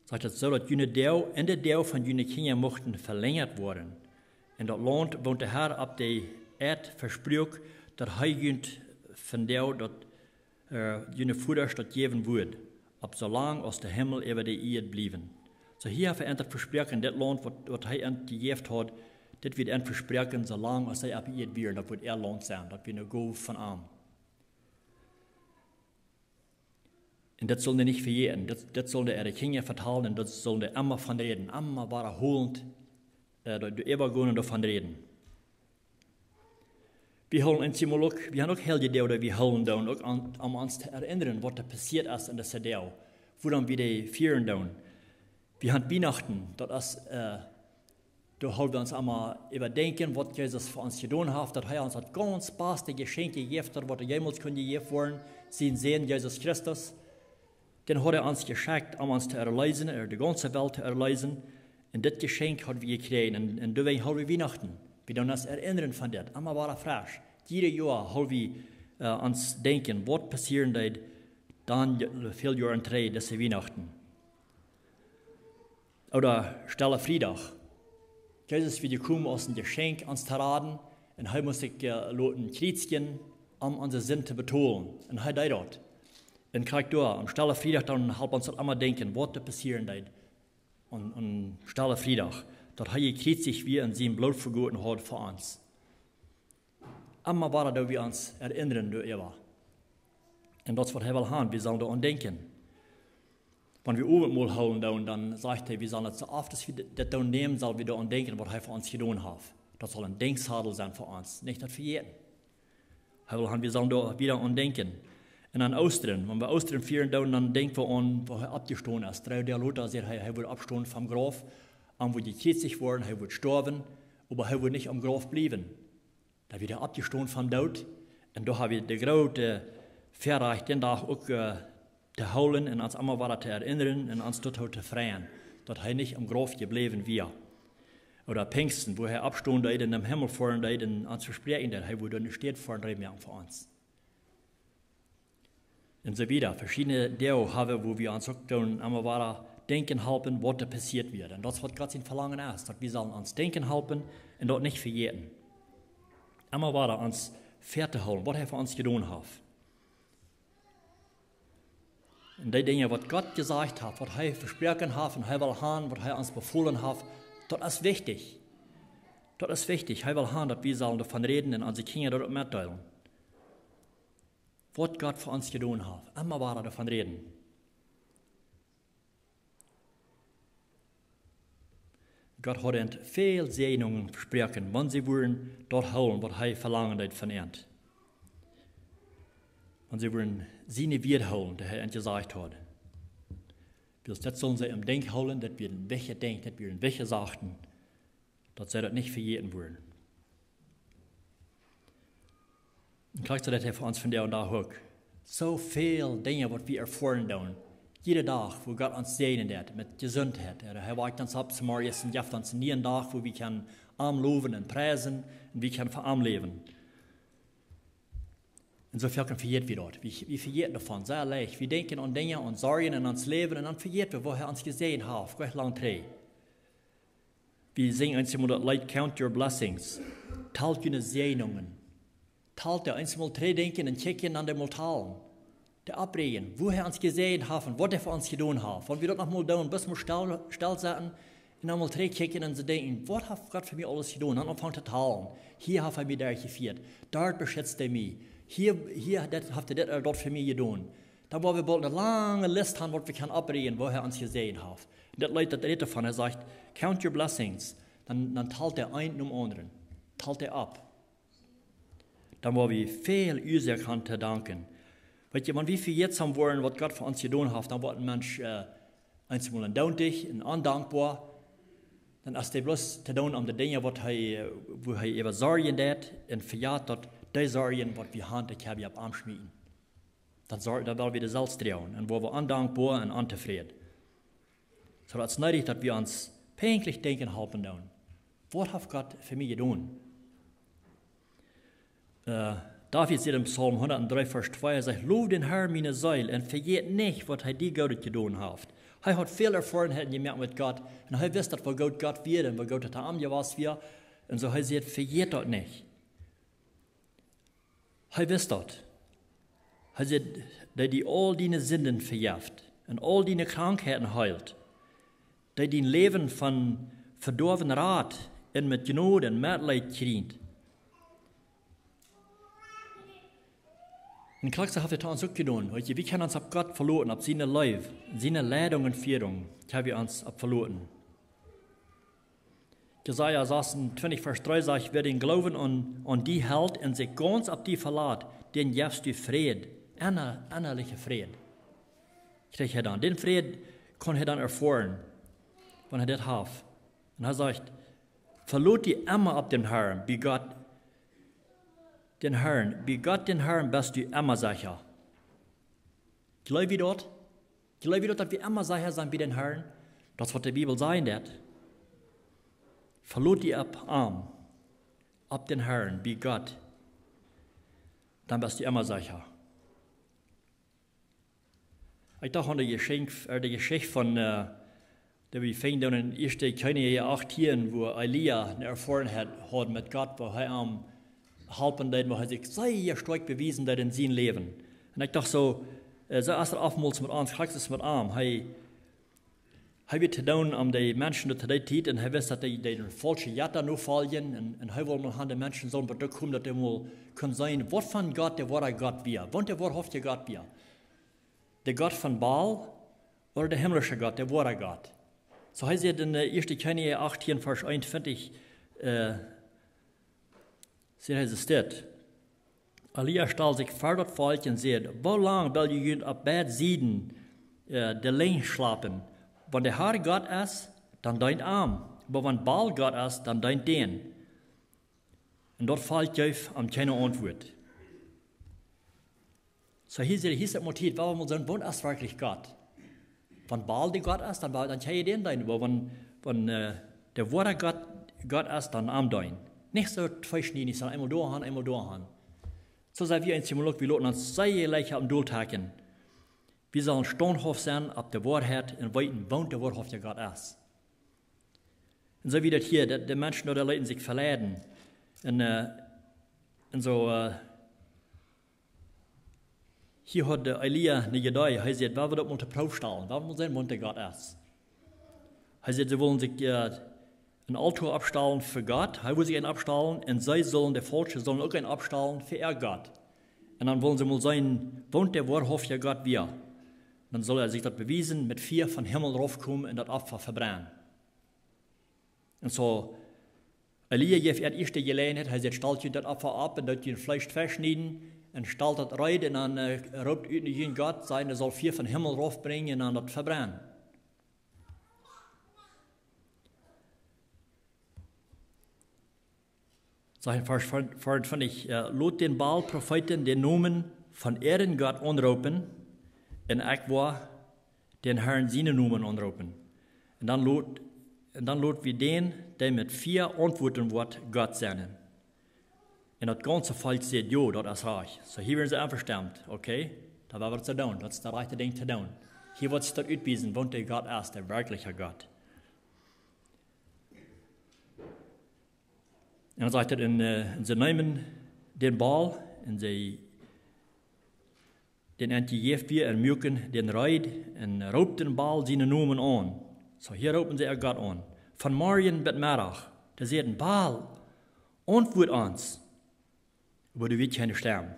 Sajcht et: "Soo daut june Doag un de Doag von june Kjinja muchten velenjat woaren. En daut Launt, waut de Herr opp de Ieed vesprakjt, daut hee junt vondoag daut, eh, june Vodasch daut jäwen wudd, opp soo lang aus de Himmel äwa de Ieed bliewen." Soo hia haft hee an vesproaken, dit Launt waut, waut hee an jejäft haud, dit wia an vesproaken, soo lang aus see opp Ieed wieren, daut wudd äa Launt sennen, daut wia ne Gow von am. Un daut sullen dee nich vejäten. Daut, daut sullen dee äare Kjinja vetalen un daut sullen dee emma von räden, emma wadaholent, eh, doa, doa äwa gonen un doavon räden. Wie hoolen en Simuluk, wie haben uk heilje Doag, dee wie hoolen doonen, uk aun, om ons to erinnern, waut doa passieet es en dise Doag, wuarom wie dee fieren doonen. Wie haben Wienachten, daut es, eh, doa hoolen wie ons emma äwadenkjen, waut Jesus fa ons jedonen haft, daut hee ons daut gaunz baste Jeschenkj jejäft haft, waut doa jemols kunn jejäft woaren, sienen Sän Jesus Christus. Dän haud hee ons jeschekjt, om ons to erleesen, eh, de gaunze Welt to erleesen. Un dit Jeschenkj haud wie jekjräajen. Un, un doawäajen hoolen wie Wienachten. Wie doonen ons erinnern von dit. Emma wada fresch. Jieda Joa hoolen wie, eh, ons denkjen, waut passieren deed, dan je-, väl Joaren trigj, dise Wienachten. Ooda Stelle Friedach. Jesus wia jekomen aus een Jeschenkj ons to raden. Un hee must sikj, eh, loten kjriezjen, om onse Sind to betolen. Un hee deed daut. Un krakjt doa, aum Stelle Friedach, dan halpt ons daut emma denkjen, waut doa passieren deed. Aun, aun Stelle Friedach. Daut hee jekjriezicht wia un sien Bloot vegoten haud fa ons. Emma wada doo wie ons erinnern doaräwa. Un daut es, waut hee well haben, wie sellen doaraun denkjen. Wan wie Owentmol hoolen doonen, dan sajcht hee, wie sellen daut soo oft aus wie daut doonen nämen, sell wie doaraun denkjen, waut hee fa ons jedonen haft. Daut saul een Denksadel sennen fa ons, nich daut vejäten. Hee well haben, wie sellen doa wada aun denkjen. Un aun Oostren, wan wie Oostren fieren doonen, dan denkj wie aun, woo hee oppjestonen es. Dree Doag lota sajcht hee, hee wudd oppstonen vom Grauf, hee wudd jekjriezicht woaren, hee wudd stoawen, oba hee wudd nich aum Grauf bliewen. Doa wia hee oppjestonen vom Doot. Un doa hab wie de groote Väarajcht, dän Dach uk, eh, to hoolen un ons emma wada to erinnern un ons doatoo to freien, daut hee nich em Grauf jebläwen wia. Ooda Pinjsten, wua hee oppstonen deed un em Himmel foaren deed un ons vespräakjen deed, hee wudd ne Städ foaren reed moaken fa ons. Un soo wieda. Veschiedne Doag haben, wua wie ons uk doonen emma wada denkjen halpen, waut doa passieet wia. Un daut es, waut Gott sien Velangen es, daut wie sellen ons denkjen halpen un daut nich vejäten. Emma wada ons väatohoolen, waut hee fa ons jedonen haft. Un dee Dinja, waut Gott jesajcht haft, waut hee vesproaken haft un hee well haben, waut hee ons befolen haft, daut es wichtich. Daut es wichtich. Hee well haben, daut wie sellen doavon räden un onse Kjinja daut uk metdeelen. Waut Gott fa ons jedonen haft. Emma wada doavon räden. Gott haud an väl Säajnungen vesproaken, wan see wudden daut hoolen, waut hee velangen deed von an. Wan see wudden siene Wieed hoolen, dee hee an jesajcht haud. Wiels daut sullen see em Denkj hoolen, daut wia een wichtjet Dinkj, daut wia een wichtjet Sachen, daut see daut nich vejäten wudden. Un krakjt soo daut hee fa ons vondoag dän Dach uk. Soo väl Dinja, waut wie erfoaren doonen. Jieda Dach, wua Gott ons säajnen deed met Jesuntheit. Hee, hee wajkt ons opp zemorjes un jeft ons een nieen Dach, wua wie kjennen am lowen un priesen un wie kjennen fa am läwen. Un soo väl vejäten wie daut. Wie, wie vejäten doavon, sea leicht. Wie denkjen aun Dinja, aun Sorjen en ons Läwen un dan vejäten wie, woo hee ons jesäajent haft, nich lang trigj. Wie sinjen eenjemol daut Leet Count Your Blessings. Talt june Säajnungen. Talt dee, eenjemol trigj denkjen un kjikjen un dee mol talen. Dee oppräakjnen, woo hee ons jesäajent haft un waut hee fa ons jedonen haft. Wan wie daut noch mol doonen, bloos mol stell, stell setten un dan mol trigj kjikjen un soo denkjen, waut haft Gott fa mie aules jedonen? Dan aunfangen to talen. Hia haft hee mie derchjefieet. Doa beschitzt hee mie. Hia, hia, daut haft hee dit ooda daut fa mie jedonen. Dan woa wie boolt eene lange List haben, waut wie kjennen oppräakjnen, woo hee ons jesäajent haft. Un daut Leet, daut rät doavon, hee sajcht, "Count your blessings." Dan, dan talt hee eent nom aundren. Talt hee opp. Dan woa wie väl Uasoaken haben to danken. Weetst, wan wie vejätsom woaren, waut Gott fa ons jedonen haft, dan woat een Mensch, äh, eenjemol ondoonlich un ondankboa. Dan es dee bloos to doonen om de Dinja, waut hee, äh, woo hee äwa sorjen deit, un vejät daut dee Sorjen, waut wie haben, daut kjenn wie opp am schmieten. Dan sor-, dan woa wie daut selfst droagen un woa wie ondankboa un ontofräd. Soo daut es needich, daut wie ons pinkjlich denkjen halpen doonen. Waut haft Gott fa mie jedonen? Äh, David sajcht em Psalm hundatdree, Varsch twee, hee sajcht, "Low dän Herrn, miene Seel, un vejät nich, waut hee die Goodet jedonen haft." Hee haud väl Erfoarenheit jemoakt met Gott un hee wist daut, woo goot Gott wia un woo goot daut hee am jewast wia. Un soo hee sajcht, "Vejät daut nich." Hee wist daut. Hee sajcht, dee die aul diene Sinden vejeft un aul diene Krankheiten heelt, dee dien Läwen von Vedoawen rat un met Jnod un Metleet kjrient. Un krakjt soo haft hee daut ons uk jedonen. Weetst, wie kjennen ons opp Gott veloten, opp siene Leew, siene Leidunk un Fieedunk, kjenn wie ons opp veloten. Jesaja sasuntwintich, Varsch dree sajcht, "Wäa dän Gloowen aun, aun die helt un sikj gaunz opp die velat, dän jefst du Fräd, enna-, ennalichen Fräd." Kjricht hee dan. Dän Fräd kaun hee dan erfoaren, wan hee dit haft. Un hee sajcht, "Velot die emma opp dän Herrn, bie Gott, dän Herrn, bie Gott, dän Herrn, best du emma secha." Jleew wie daut? Jleew wie daut, daut wie emma secha sent bie dän Herrn? Daut es, waut de Bibel sajcht, daut. Velot die opp am, opp dän Herrn, bie Gott. Dan best du emma secha. Ekj docht aun de Jeschicht, äh, de Jeschicht von, äh, dee wie finjen dan en Ieeschte Kjennichs achtieen, wua Elia eene Erfoarenheit haud met Gott, wua hee am halpen deed, wua hee sikj sea stoakj bewiesen deed en sien Läwen. Un ekj docht soo, äh, soo aus daut oftmols met ons, krakjt es met am. Hee, hee wia to doonen om de Menschen daut to dee Tiet, un hee wist, daut dee, dee de faulsche Jetta nofoljen, un, un hee wull mau haben, de Menschen sullen bie daut komen, daut dee mol kunnen seenen, waut fa een Gott de woare Gott wia, waut de woarhauftje Gott wia. De Gott von Baal ooda de himmlische Gott, de woare Gott? Soo hee sajcht en, äh, Ieeschte Kjennichs achtieen, Varsch eenuntwintich, äh, sajcht hee dit. Elia stald sikj ver daut Volkj un säd: "Woo lang well jie junt opp beid Sieden, äh, de Lenj schlapen? Wan de Herr Gott es, dan deent am. Oba wan Baal Gott es, dan deent dän." Un daut Volkj jeef am kjeene Auntwuat. Soo hia es, hia es daut Motiv, wua wie mol seenen, waut es werkjlich Gott? Wan Baal de Gott es, dan, dan kjenn jie dän deenen, oba wan, wan, äh, de woare Gott, Gott es, dan am deenen. Nich soo tweeschniedich sennen, eemol doahan, eemol doahan. Soo sent wie eenjemol uk, wie loten ons sea leicht opp een Deel trakjen. Wie sellen staunthauft sennen opp de Woarheit un weeten, waut de woarhauftja Gott es. Un soo wia daut hia, daut de Menschen doa leeten sikj veleiden. Un, äh, un soo, äh, hia haud de Elia eene Idee. Hee säd: "Well wie daut mol to Proow stalen? Well wie mol seenen, waut de Gott es?" Hee säd, see wullen sikj, äh, een Altoa oppstalen fa Gott. Hee wull sikj eenen oppstalen un see sullen, de Faulsche sullen uk eenen oppstalen fa äa Gott. Un dan wullen see mol seenen, waut de woarhauftja Gott wia. Dan sull hee sikj daut bewiesen met Fia von Himmel raufkomen un daut Opfa vebrennen. Un soo, Elia jeef an ieeschte Jeläajenheit, hee säd: "Stalt junt daut Opfa opp un doot jun Fleesch veschnieden un stalt daut reed un dan, äh, roopt ut no jun Gott, sajcht, hee saul Fia von Himmel raufbrinjen un dan daut vebrennen." Sajcht en Varsch veeauntwintich, äh: "Lot dän Baal Profeeten dän Nomen von äaren Gott aunroopen, un ekj woa dän Herrn sienen Nomen aunroopen. Un dan lot, un dan lot wie dän, dee met Fia auntwuaden woat, Gott sennen." Un daut gaunze Volkj säd: "Jo, daut es rajcht." Soo, hia wieren see envestonen. Okay, dan woa wie daut soo doonen. Daut es daut rajchte Dinkj to doonen. Hia woat sikj daut utwiesen, waut de Gott es, de werkjliche Gott. Un dan sajcht et en, äh, un see neemen dän Baul un see dän entjejäft wia un muaken dän reed un roopten Baul sienen Nomen aun. Soo, hia roopen see äa Gott aun. Von Morjen bat Meddach, dee säden: "Baul, auntwuat ons." Oba doa wia kjeene Stemm.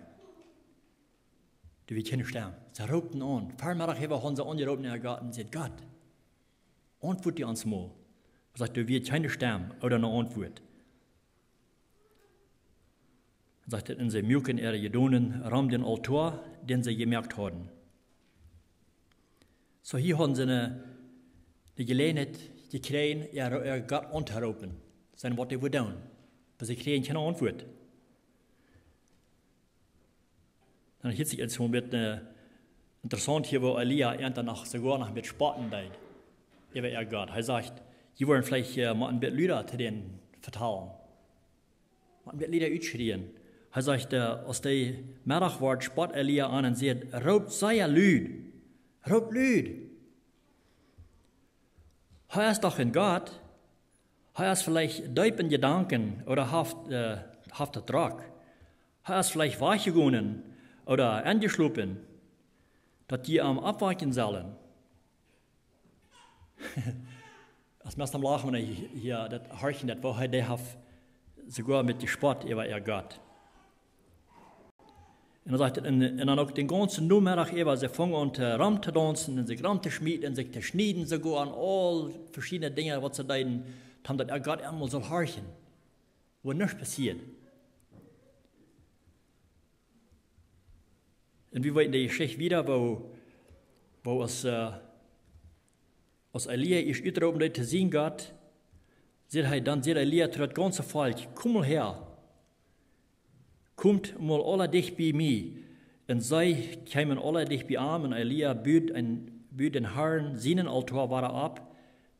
Doa wia kjeene Stemm. See roopten aun. Vemeddach äwa hauden see aunjeroopen äa Gott un säden: "Gott, auntwuat die ons mol." Oba sajcht, doa wia kjeene Stemm ooda ne Auntwuat. Sajcht et, un see muaken äare Jedonen rom dän Altoa, dän see jemoakt hauden. Soo, hia hauden see ne, ne Jeläajenheit jekjräajen, äa, äa Gott auntoropen. Seenen, waut dee wudden doonen. Oba see kjrieejen kjeene Auntwuat. Dan hieet sikj et soo een bät, äh, interessaunt hia, woo Elia an dan noch soogoa noch met spotten deed äwa äa Gott. Hee sajcht: "Jie woaren veleicht, äh, mau een bät luda to dän vetalen. Mau een bät luda utschrieen." Hee sajcht, äh, aus de Meddach wort, spott Elia an un säd: "Roopt sea lud. Roopt lud. Hee es doch een Gott. Hee es veleicht deep en Jedanken ooda haft, äh, haft et drock. Hee es veleicht wajchjegonen ooda enjeschlopen, daut jie am oppwakjen sellen." Aus meist am Lachen, wan ekj hia daut horchen, daut woo hee dee haft soogoa met jespott äwa äa Gott. Un dan sajcht et, un, un dan uk dän gaunzen Nomeddach äwa, see fungen aun to, rom to daunzen un sikj rom to schmieten un sikj to schnieden, soogoa aun aul veschiedne Dinja, waut see deeden, om daut äa Gott emol sull horchen, woo nuscht passieed. Un wie weeten de Jeschicht wieda, woo, woo aus, äh, aus Elia ieescht utroopen deed to sien Gott, sajcht hee, dan sajcht Elia to daut gaunze Volkj: "Komt mol häa. Komt mol aula dicht bie mie." Un see kjeemen aula dicht bie am, un Elia bud een, bud dän Harn sienen Altoa wada opp,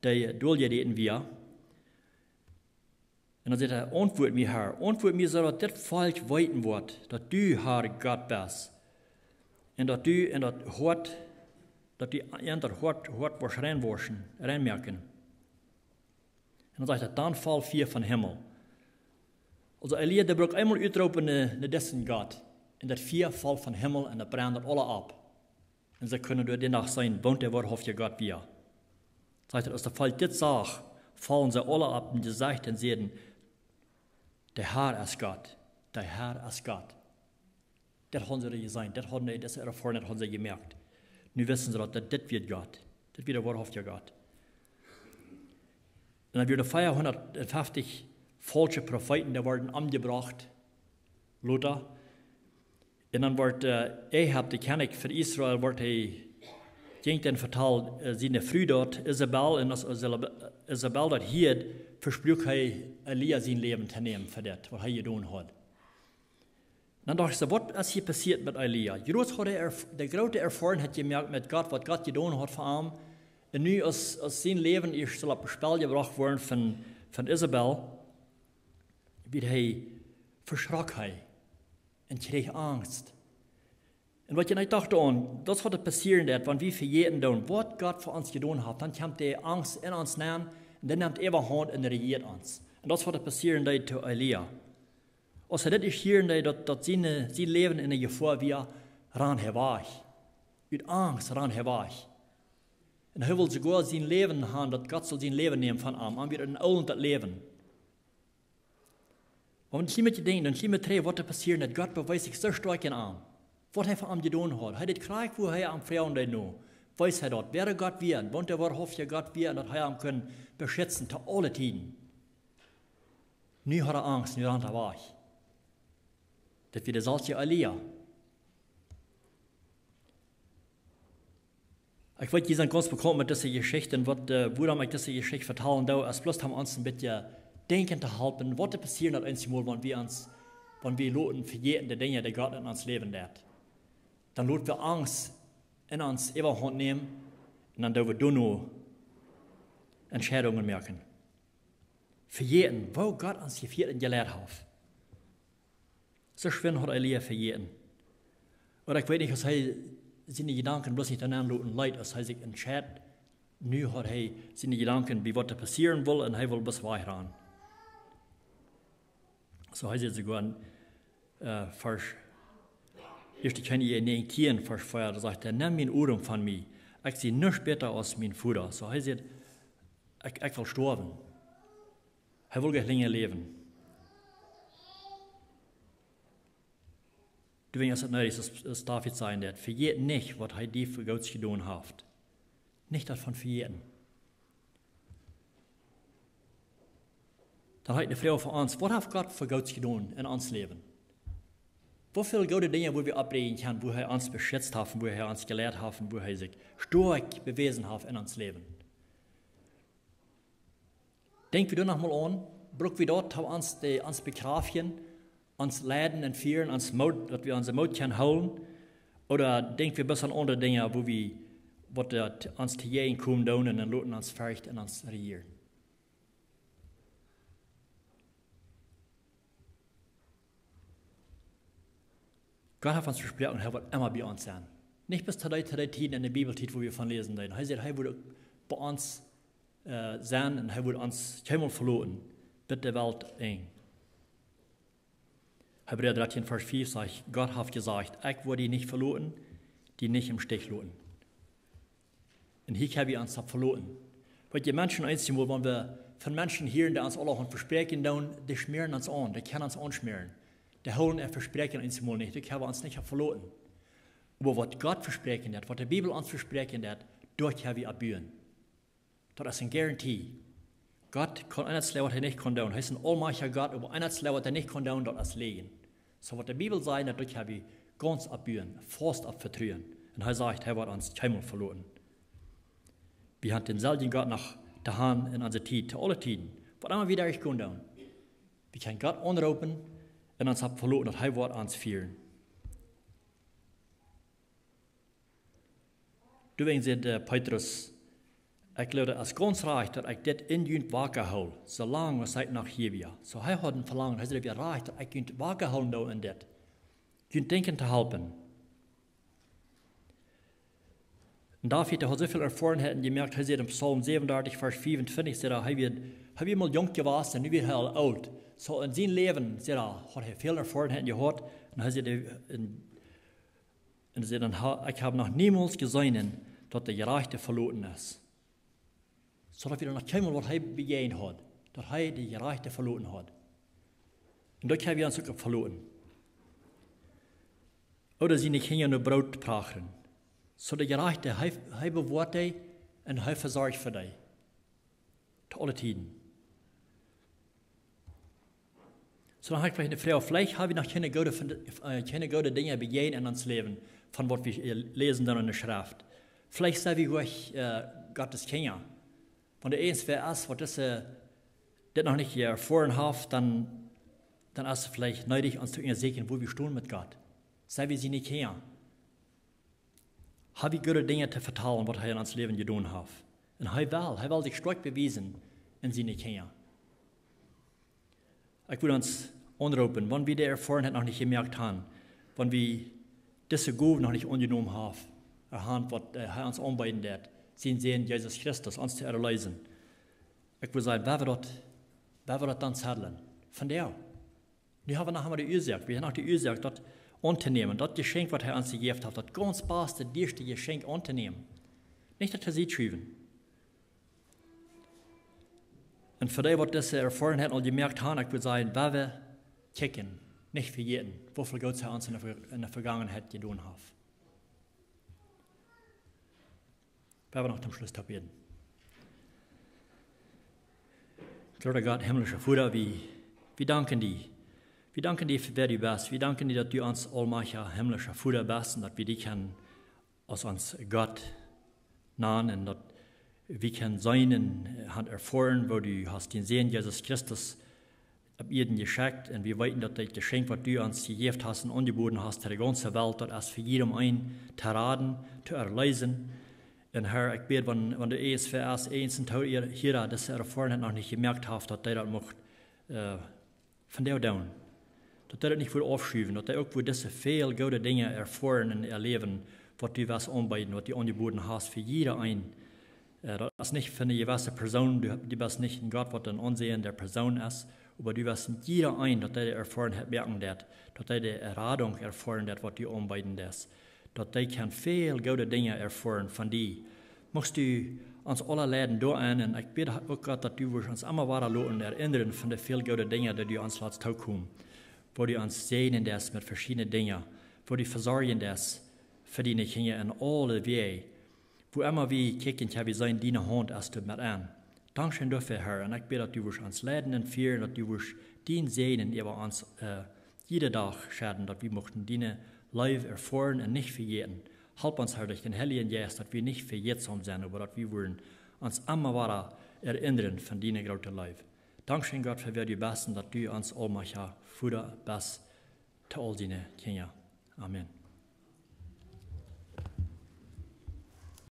dee doljeräten wia. Un dan sajcht hee: "Auntwuat mie, Har, auntwuat mie, soo daut dit Volkj weeten woat, daut du, Har, Gott best. Un daut du en daut Hoat, daut du en daut Hoat, Hoat woascht reinwoaschen, reinmoaken." Un dan sajcht et: "Dan foll Fia vom Himmel." Aulsoo Elia, dee brukt eemol utroopen no, no disen Gott. Un daut Fia foll vom Himmel un daut brand daut aula opp. Un see kunnen doa dän Dach seenen, waut de woarhauftje Gott wia. Sajcht et, aus daut Volkj dit sach, follen see aula opp äa Jesecht un säden: "De Har es Gott, de Har es Gott." Daut hauden see jeseenen, daut hauden see, dise Erfoarunk hauden see jemoakt. Nu wisten see daut, daut dit wia Gott, dit wia de woarhauftje Gott. Un dan wieren fiefhundatfeftich faulsche Profeeten, dee worden omjebrocht, lota. Un dan wort, äh, Ahab, de Kjennich von Israel, wort hee, jinkj dan vetald, äh, siene Fru daut, Isabel, un aus Isabel, Isabel daut hieed, vespruak hee Elia sien Läwen to nämen fa daut, waut hee jedonen haud. Dan docht see: "Waut es hia passieet met Elia?" Jroz haud hee Erf-, de groote Erfoarunk haud jemoakt met Gott, waut Gott jedonen haud fa am. Un nu, aus, aus sien Läwen ieescht sull opp daut Spell jebrocht woaren von, von Isabel, wort hee, veschrok hee un kjrieech Angst. Un waut ekj docht aun, daut es waut passieren deit, wan wie vejäten doonen, waut Gott fa ons jedonen haft, dan kjemt de Angst en ons nenn, un dee nemt äwahaunt un rejieet ons. Un daut es waut passieren deed to Elia. Aus hee dit ieescht hieed, daut, daut sien, sien Läwen en Jefoa wia, rand hee wajch. Ut Angst rand hee wajch. Un hee wull soogoa sien Läwen haben, daut Gott sull sien Läwen nämen von am. Am wia een oolendet Läwen. Oba wan ekj hia met denkj, dan hia met trigj, waut doa passieren deit, daut Gott bewiest sikj soo stoakj en am. Waut hee fa am jedonen haud. Hee deed krakjt, woo hee am froagen deed no. Wees hee daut, wäa Gott wia, un waut de woarhauftje Gott wia, un daut hee am kunn beschitzen to aule Tieden. Nu haud hee Angst, nu rand hee wajch. Daut wia deselwje Elia. Ekj weet, jie sent gaunz bekaunt met dise Jeschicht, un waut, äh, wuarom ekj dise Jeschicht vetalen doo, es bloos om ons een bät denkjen to halpen, waut doa passieren deit eenjemol, wan wie ons, wan wie loten vejäten de Dinja, dee Gott en ons Läwen deit. Dan loten wie Angst en ons äwahaunt nämen, un dan doo wie doano Entscheidungen moaken. Vejäten, woo Gott ons jefieet un jeleit haft. Soo schwind haud Elia vejäten. Oba ekj weet nich, aus hee siene Jedanken bloos nich doaraun loten leet, aus hee sikj entscheid, nu haud hee siene Jedanken, waut doa passieren wull, un hee wull bloos wajchrannen. Soo hee sajcht soogoa en, äh, Varsch, ieeschte Kjennichs näajentieen, Varsch vea, doa sajcht hee: "Nemm mien Odem von mie. Ekj sie nuscht bäta aus mien Voda." Soo hee sajcht: "Ekj, ekj well stoawen." Hee wull nich lenja läwen. Doawäajen es et needich, aus, aus David sajen deed: "Vejät nich, waut hee die fa Goots jedonen haft." Nich doavon vejäten. Dan hab ekj eene Froag fa ons: Waut haft Gott fa Goots jedonen en ons Läwen? Woo väl goode Dinja, woo wie oppräakjnen kjennen, woo hee ons beschitzt haft, woo hee ons jeleit haft, woo hee sikj stoakj bewäsen haft en ons Läwen? Denkj wie doa noch mol aun? Bruk wie daut, daut ons, dee, ons bekjrafjen, ons leiden un fieren, ons Moot, daut wie onsen Moot kjennen hoolen? Ooda denkj wie bloos aun aundre Dinja, woo wie, waut daut ons to jäajen komen doonen un loten ons ferchten un ons rejieren? Gott haft ons vesproaken, hee woat emma bie ons sennen. Nich bloos to dee, to dee Tieden en de Bibeltiet, woo wie von läsen deeden. Hee sajcht, hee woat uk bie ons, äh, sennen un hee woat ons kjeenmol veloten, bat de Welt Enj. Hebräa dartieen Varsch fiew sajcht: "Gott haft jesajcht: Ekj woa die nich veloten, die nich em Stich loten." Un hia kjenn wie ons opp veloten. Weetst, Menschen eenjemol, wan wie von Menschen hieren, dee ons aulahaunt vespräakjen doonen, dee schmäaren ons aun, dee kjennen ons aunschmäaren. Dee hoolen äa Vespräakjen eenjemol nich, doa kjenn wie ons nich opp veloten. Oba waut Gott vespräakjen deed, waut de Bibel ons vespräakjen deed, doa kjenn wie opp buen. Daut es eene Garantie. Gott kaun eent, waut hee nich kaun doonen. Hee es een aulmajchtja Gott, oba eent, waut hee nich kaun doonen, daut es läajen. Soo waut de Bibel sajcht, daut kjenn wie gaunz opp buen, faust opp vetruen. Un hee sajcht, hee woat ons kjeenmol veloten. Wie haben dänselwjen Gott noch to han en onse Tiet, to aule Tieden. Waut emma wie derchgonen doonen. Wie kjennen Gott aunroopen un ons opp veloten, daut hee woat ons fieren. Doawäajen sajcht, äh, Petrus: "Ekj jleew, daut es gaunz rajcht, daut ekj dit en junt waka hool, soo lang aus ekj noch hia sie." Soo hee haud een Velangen, hee säd: "Daut wia rajcht, daut ekj junt waka hoolen doo en dit. Junt denkjen to halpen." Un David, dee haud soo väl Erfoarenheit jemoakt, hee sajcht en Psalm säwenundartich, Varsch fiefuntwintich, sajcht hee, hee wia, hee wia mol junk jewast un nu wia hee aul oolt. Soo en sien Läwen, sajcht hee, haud hee väl Erfoarenheit jehaut. Un hee sajcht, äh, en Un hee säd dan: "Ha-, ekj hab noch niemols jeseenen, daut de Jerajchte veloten es." Soo daut wia noch kjeenmol, waut hee bejäajent haud, daut hee de Jerajchte veloten haud. Un doa kjenn wie ons uk opp veloten. Ooda siene Kjinja no Broot prachren. Soo de Jerajchte, hee, hee bewoat dee un hee vesorcht fa dee. To aule Tieden. Soo, dan hab ekj veleicht eene Froag. Veleicht hab wie noch kjeene goode von de, äh, kjeene goode Dinja bejäajent en ons Läwen, von waut wie, äh, läsen dan en de Schreft. Veleicht sent wie goanich, äh, Gott siene Kjinja. Wan doa irjentwäa es, waut dise, dit noch nich erfoaren haft, dan, dan es et veleicht needich, ons to unjasäkjen, woo wie stonen met Gott. Sent wie siene Kjinja? Hab wie goode Dinja to vetalen, waut hee en ons Läwen jedonen haft? Un hee well, hee well sikj stoakj bewiesen en siene Kjinja. Ekj well ons aunroopen, wan wie de Erfoarenheit noch nich jemoakt haben, wan wie dise Gow noch nich aunjenomen haben, ea haben, waut, äh, hee ons aunbeeden deed, sienen Sän Jesus Christus, ons to erleesen. Ekj well sajen, woa wie daut, woa wie daut dan settlen? Vondoag. Nu hab wie noch emol de Uasoak, wie haben noch de Uasoak, daut auntonämen, daut Jeschenkj, waut hee ons jejäft haft, daut gaunz baste, dieeschte Jeschenkj auntonämen. Nich daut to Sied schuwen. Un fa dee, waut dise Erfoarenheit aul jemoakt haben, ekj well sajen, woa wie kjikjen, nich vejäten, woo väl Goots hee ons en de Ver-, en de Vegangenheit jedonen haft. Woa wie noch toom Schluss toop bäden. Groota Gott, himmlischa Voda, wie, wie danken die. Wie danken die fa wäa du best. Wie danken die, daut du ons aulmajchtja himmlischa Voda best un daut wie die kjennen aus ons Gott nanen un daut wie kjennen seenen un, äh, haben erfoaren, woo du hast dienen Sän Jesus Christus opp Ieed jeschekjt, un wie weeten, daut daut Jeschenkj, waut du ons jejäft hast un aunjeboden hast, de gaunze Welt, daut es fa jiedem eenen to raden, to erleesen. Un Herr, ekj bäd, wan, wan doa irjentwäa es, irjent een Tohiera, dise Erfoarenheit noch nich jemoakt haft, daut hee daut mucht, äh, vondoag doonen. daut dee daut nich wudd aufschuwen, daut dee uk wudd dise väl goode Dinja erfoaren en äa Läwen, waut du west aunbeeden, waut du aunjebooden hast fa jieda een. Daut es nich fa eene jewesse Persoon, du best nich een Gott, waut een Aunseenen de Persoon es, oba du west en jieda een, daut dee de Erfoarenheit moaken deit, daut dee de Radunk erfoaren deit, waut du aunbeeden deist, daut dee kjennen väl goode Dinja erfoaren von die. Muchst du ons aula leiden doa enn, un ekj bäd uk, Gott, daut du wurscht ons emma wada loten erinnren von de väl goode Dinja, dee du ons latst tookomen, woo du ons säajnen deist met veschiedne Dinja, woo du vesorjen deist fa diene Kjinja en aule Wäaj. Wua emma wie kjikjen, wie seenen, diene Haunt es doa met aun. Dankscheen doafäa, Herr, un ekj bäd, daut du wurscht ons leiden un fieren, daut du wurscht dienen Säajen äwa ons jieda Dach schedden, daut wie muchten diene Leew erfoaren un nich vejäten. Halp ons, Herr, derch dän Heiljen Jeist, daut wie nich vejätsom sent, oba daut wie wudden ons emma wada erinnren von diene groote Leew. Dankscheen, Gott, fa wäa du best un daut du ons aulmajchtja Voda best to aul diene Kjinja. Amen.